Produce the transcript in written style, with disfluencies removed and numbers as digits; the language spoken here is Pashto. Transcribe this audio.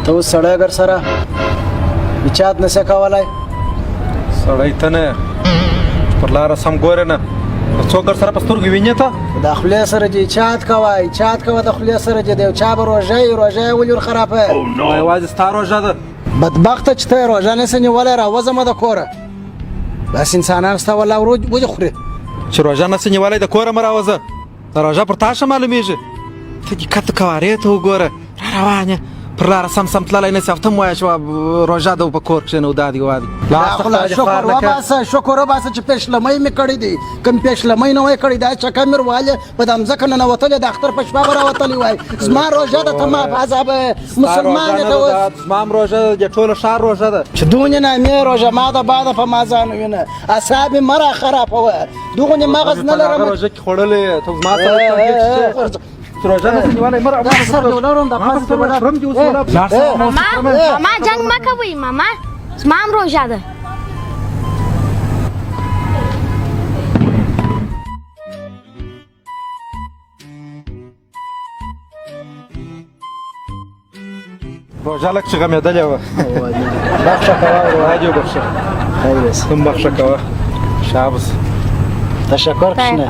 ته اوس سړی ګر سره چات نسې کولای. سړی ته نه پر لاره سم ګورې نه، نو څوک در سره په سترګو وینې ته؟ د خولې سره چې چات کوی، چات کوه د خولې سره چې د یو چا به روژه یي، روژه یې ولې ورخرابوې؟ یوازې ستا روژه ده. بدبخته چې ته یې روژه نسې نیولی، راوځه مه د کوره. داسې انسانان ستا والله ورو ولې خوري؟ چې روژه نسې نیولی د کوره مه راوځه. دا روژه پر تا ښه معلومیږي. ته دې کته قوارې ته وګوره، را روان یې، پر لاره سم سم تللی نه سې او ته هم وایې چې روژه ده په کور کښېنه او دا دی وا دی. دا خو لا شکر وباسه، شکر وباسه چې پېشلمۍ مې کړی دی. که مې پېشلمۍ نه وای کړی، دا چکه مې وروالې په دا مځکه ننوتلې، د اختر په شپه به راوتلی وای. زما روژه ده، ته ما په عذاب مسلمان یې ته اوس. زما هم روژه ده، د ټولو ښار روژه ده. چې دونې نامې روژه ما ده باده په ما ځان وینه، اعصاب مې مه را خرابوه، دغونې مغز نه لرم. روژه کې خوړلې ته زما سره روژه نه نیولې مر ماما، ماما جنگ مه کوئ. ماما زما هم روژه ده. روژه لږ چې غمېدلې وه. بخښه کوه وروره، دې وبخښه. خیر اوسې. هم بخښه کوه. شابس. تشکر کوچنی.